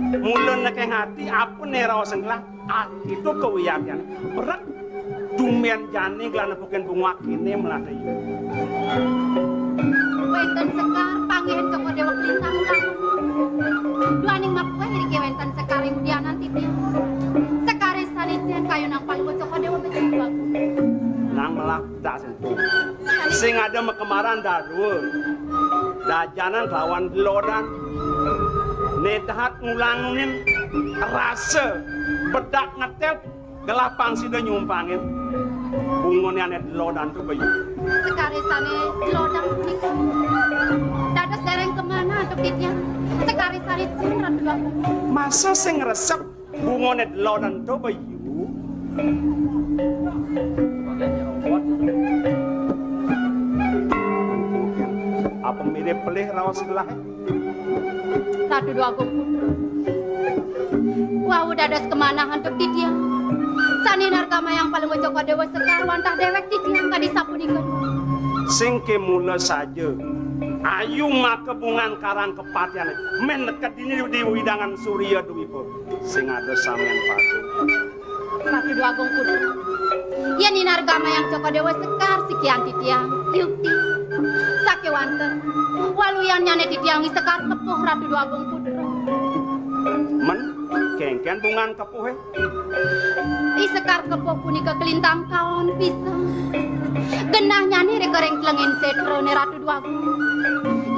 Mula nekéng ati, apa né raos gelah? Ati to kawiyatyan. Brek. Dumen jani gelah nepukin bunga kene melate yu. Wenten sekar panggihin Cokor Dewa kelintang ulang. Duaning makuweh iriki wenten sekar ing udianan titiang. Sekare sane jen kayunang Palungguh Cokor Dewa becik. Nang melah dak sentuh. Sing ada makemaran dadua. Dajanan lawan delodan. Nedahat ngulangunin rasa bedak ngetel gelah pang sida nyumpangin. Bungone ane delodan to bayu. Sekare sane delodan punika. Dados dereng kemana antuk titiang? Sekare sane jen Ratu Dwagung. Masa sing ngresep bungone delodan to bayu. Apa mirip pelih raos gelahe? Ratu Dwagung Putra. Wau dados kemanah antuk titiang. Sane nargamayang Palungguh Cokor Dewa sekar wantah dewek titiang kadi sapunika. Sing ke mula saja. Ayu maka bungan karang kepatihan. Men neked dini di widangan Surya Dwipa. Sing ada samen padu. Ratu Dwagung Putra. Yen inargamayang Cokor Dewa sekar sikian titiang, yukti. Sakewanten, waluyannyane titiang i sekar kepuh Ratu Dwagung Putra. Men, kengken bungan kepuhe? I sekar kepuh punika kelintang kaon pisan. Genahnyane rika ring tlengin setrane Ratu Dwagung.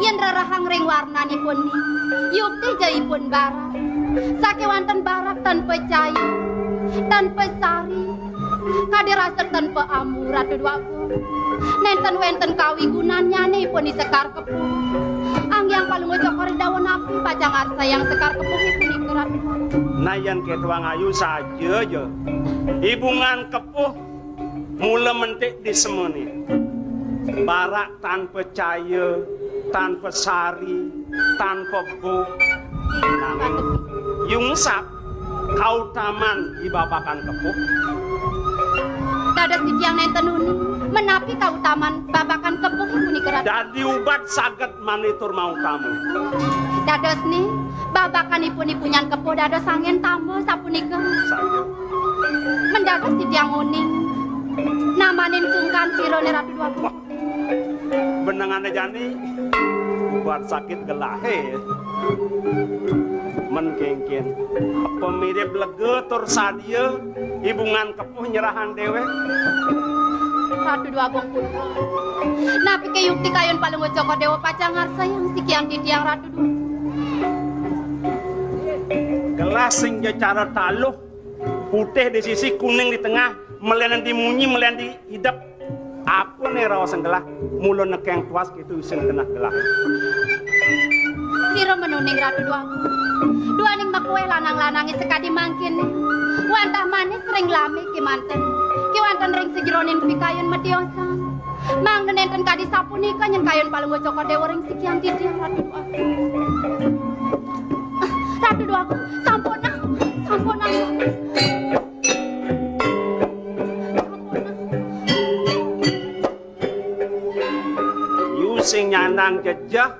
Yen rerehang ring warnanipun ni, yukti ja ipun barak. Sakewanten barak tanpa caya, tanpa sari, kadi rasa tanpa ambu Ratu Dwagung. Nenten wenten kawigunannyane ipun i sekar kepuh. Anggiang Palungguh Cokor Dewa napi pacang ngarsayang sekar kepuh punika Ratu Dwagung. Nah, yen ketuang ayu saja ja. I bungan kepuh mula mentik di semene. Barak tanpa caya, tanpa sari, tanpa buh. Nanging yungsap kautaman i babakan kepuh. Dados titiang nenten uning, menapi kautaman babakan kepuh punika, Ratu? Dadi ubat saget mani tur mautama. Dados ni, babakanipun i punyan kepuh dados anggen tamba sapunika. Saja. Mendados titiang uning. Namanin sungkan sirane Ratu Dwagung. Benengane jani ubat sakit gelahe. Men kengken, apa mirip lega tur sadia i bungan kepuh nyerahan dewek? Ratu Dwagung Putra. Napike yukti kayun Palungguh Cokor Dewa pacang ngarsayang sikian titiang Ratu Dwagung? Gelah sing ja cara taluh, putih di sisi, kuning di tengah, melen di munyi, melen di idep. Apa ne raos gelah? Mula nekeng tuas gitu isin keneh gelah. Sira menuning Ratu Dwagung. Duaning makuweh lanang-lanange sakadi mangkene. Wantah manis ring lame kemanten. Kewanten ring sajeroning pikayun matiosan. Mangda nenten kadi sapunika nyen kayun Palungguh Cokor Dewa ring sikian titiang Ratu Dwagung. Ratu Dwagung, sampunang, sampunang. Sampunang. Yu sing nyandang jejeh,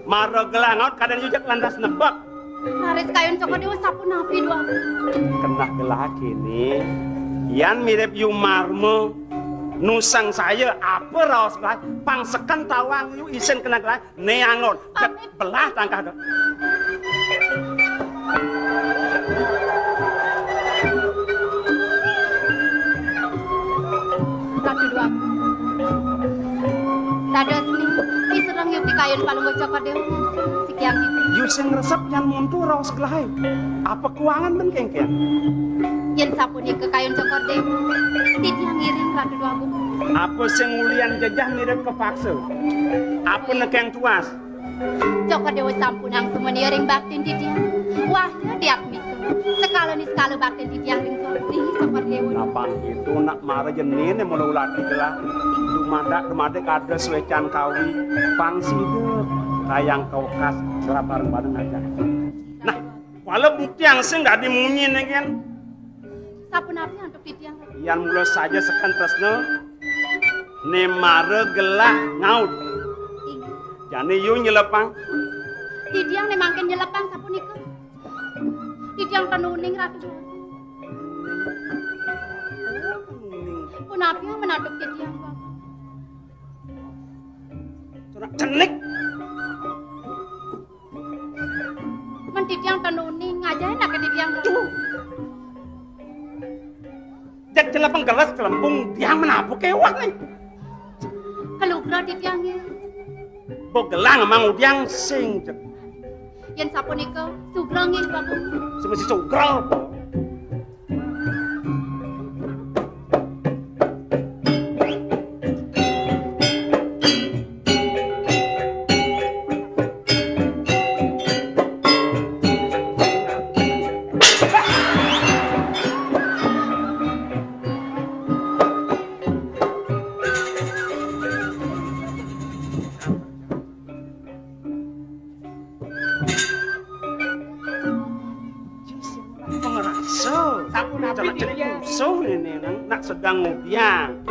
mara gelah ngaut kadén yu jeg lantas nebak. Raris kayun Cokor Dewa sapunapi, Dwagung? Keneh gelah kene, yan mirip yu marma, nusang saya apa raos gelah, pang seken tawang yu isin keneh gelah, ne angon. Amit. Belah tangkah to. Ratu Dwagung. Dados ni, isereng yukti kayun Palungguh Cokor Dewa. Sikian gitu. Yu sing ngresep yan muntu raos gelahe. Apa kuangan men kengken? Yen sapunika kayun Cokor Dewa, titiang ngiring Ratu Dwagung. Apa sing ulian jejeh mirip kepaksa? Apa nekeng tuas? Cokor Dewa sampunang sumuni ring baktin titiang. Wah, diak mika. Sekala niskala baktin titiang ring Cokor, ring Cokor Dewa. Napang itu nak mara jenine mula ulati gelah. Dumadak, dumadak ada suecan kawi. Pang sida kayang kaukas gelah bareng-bareng aja. Nah, wala bukti yang sing dadi munyi ne, Gen. Sapunapi antuk titiang? Yan mula saja seken tresna, ne mara gelah ngaut. Inggih. Jane yu nyelepang. Titiang ne mangkin nyelepang sapunika. Titiang ten uning, Ratu. Punapi yang menaduk titiang, Kakang? Turak cenik. Men titiang ten uning, ajahin aké titiang. Tuh. Jak jelepeng gelas kelempung, tiang menabuh kéweh nih. Kalugra titiangé. Mbok gelang mang udiang sing jeg. Yén sapunika, sugra nggih, Kakang. Semesti sugra apa? Pengrasa. Sampun apik, Cak, Titiang. Musuh ini nang nak sedang ngudiang.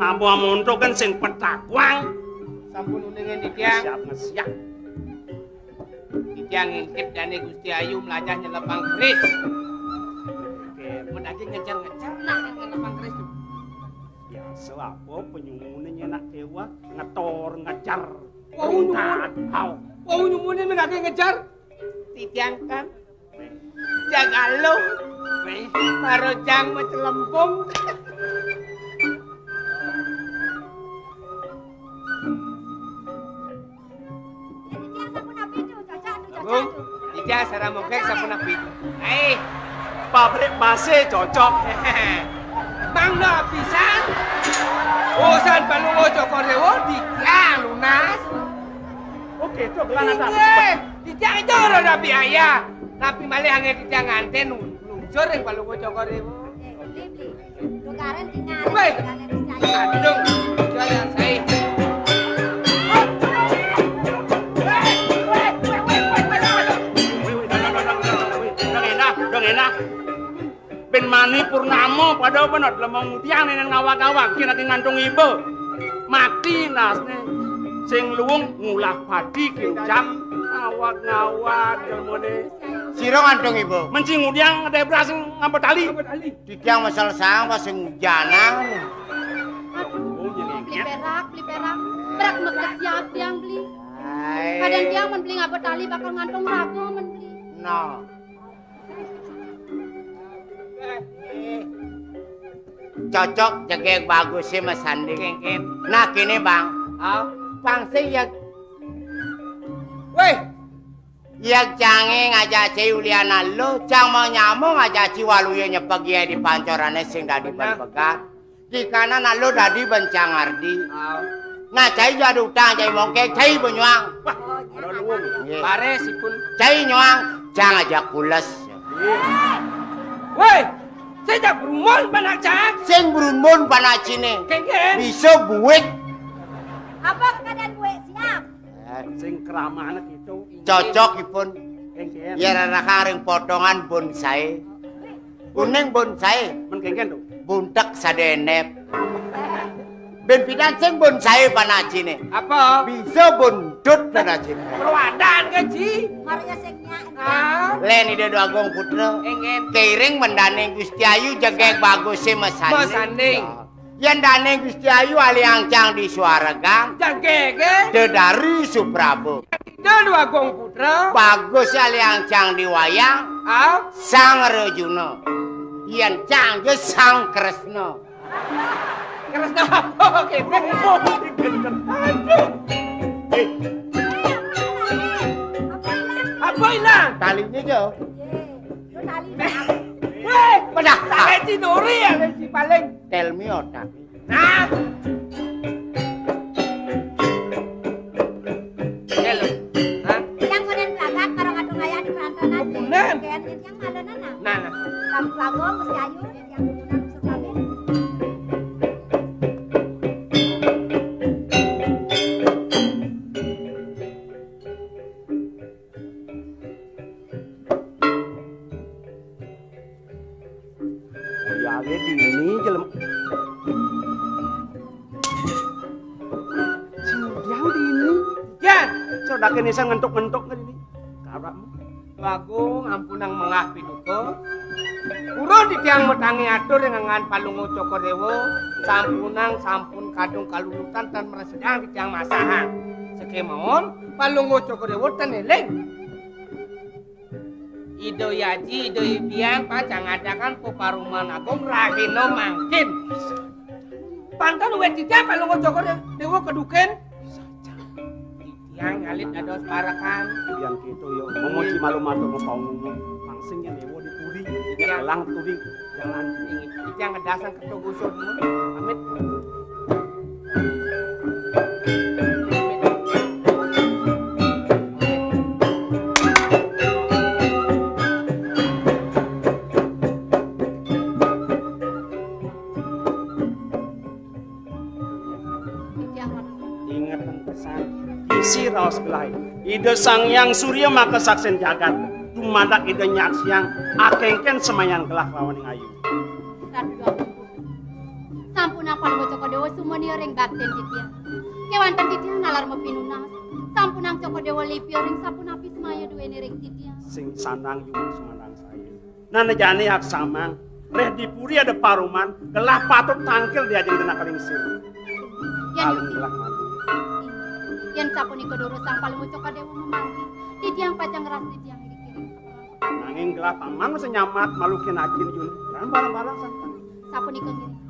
Amu-amu untuk kan sing petakwang. Sampun uningan titiang. Siap, siap. Titiang ngingkit dané Gusti Ayu melajah nyelepang keris. Oké. Mun lagi ngejar-ngejar nak nyelepang keris tuh. Biasa apa penyumune nak dewa ngetor ngejar. Wau nyumun. Wau nyumune nak ngejar. Titiang kan jaga lo. Wéh. Marojang macelempung. Titiang sapunapi tuh, cocok tuh, cocok tuh. Titiang sareng Mongkek sapunapi. Aih, pabrik base cocok. Mangda pisan. Urusan Palungguh Cokor Dewa titiang lunas. Oké, cok, lanang. Inggih, titiang itu ora ada biaya. Tapi malih anggé titiang nganten lungsur ring Palungguh Cokor Dewa. Wéh. Aduh, jalan saya. Dong enak, dong enak. Ben mani purnama pada bener lemong tiang nang ngawag-ngawag, kina ki ngantung iba. Mati nasne. Sing luung ngulah padi ki ucap. Ngawag-ngawag, jemone. Sira ngantung iba. Mencing udiang ada beras ngambet tali. Titiang mesel sang pas sing hujanan. Aduh, beli perak, beli perak. Perak mekes siap tiang beli. Hai. Kadang tiang men beli ngabot tali bakal ngantung raga men beli. No. Cocok jegeg bagus sih Mas Sandi. Kengken. Nah kene Bang. Ah. Pang sing ya. Weh, Yag cange ngajak ci uliana lo, cang mau nyamung ngajak ci waluya nyepeg ya di pancorane sing dadi ben pegat. Di kanan lo dadi ben cang ardi. Nah, cai jadi utang, cai mongkek, cai benyuang. Wah, ada luwung. Nggih. Baris ipun. Cai nyuang, cang ajak pules. Woi, sing jak brumun panak cang. Sing brumun panak cine. Kengken. Bisa buik. Apa keadaan buik siap? Eh, sing kramane gitu. Cocok ipun. Kengken. Ya rarakan ring potongan bonsai. Kuning bonsai. Men kengken tuh. Buntek sadenep. Ben pidan sing bonsai panacine. Apa? Bisa buntut panacine. Perwadan kan, Ji? Marunya sing nyak. Ah. Len Ida Dwagung Putra. Kengken. Keiring mendane Gusti Ayu jegeg bagus sih mesanding. Mesanding. Yen dane Gusti Ayu aliang cang di suaragang. Jagege. Dedari Suprabo. Ida Dwagung Putra. Bagus aliang cang di wayang. Ah? Sang Rejuna. Yen cang ge Sang Kresna. Kresna apa kene? Aduh. Eh. Apa ilang? Taline jo. Weh, pedah. Tali tiduri ya, si paling. Tell me otak. Nah. Halo. Hah? Yang konen belagak karo ngadung ayah di perantauan aja. Bener. Kayak yang malu nana. Nah, nah. Kamu bagus, Mas Yayu, yang guna musuh kami. Oyahe dini jelem. Sing udiang dini. Ya, sodake nisan ngentuk-ngentuk ke dini. Karapmu. Wagung ampunang mengah piduka. Urus Titiang matangi atur ring anggan Palungguh Cokor Dewa, sampunang sampun kadung kalulutan tan mrasidang titiang masahang. Sakémaon Palungguh Cokor Dewa tan éling. Ida Yaji, Ida Biang pacang ngadakan paparuman agung rahina mangkin. Pantun wit titiang Palungguh Cokor Dewa kedukin. Tiang ngalit dados parekan. Yang gitu yo, memuji malu matur mapaungu. Pangsing yang dewa di puri, yang elang turi, jalan. Tiang ngedasan keto gusur. Amit. Inget pesan. Isi raos gelah. Ida Sang Hyang Surya maka saksin jagat. Dumadak Ida nyaksiang akéngkén semayan gelah lawan ing ayu. Ratu Agung Putu. Sampunang Palungguh Cokor Dewa sumania ring baktin titiang. Kéwanten titiang nalar mapinunas. Sampunang Cokor Dewa lipia ring sapunapi semaya duéné ring titiang. Sing sandang jumah sumandang saya. Nana jani aksamang, reh di puri ada paruman, gelah patut tangkil di ajeng denak lingsir. Yén paling gelah mati. Yén sapunika durus Sang Palungguh Cokor Dewa mamargi, titiang pacang ngeras titiang dikiring. Nanging gelah paman mesti nyamat malukin akin jun. Kan barang-barang santan. Sapunika ngiring.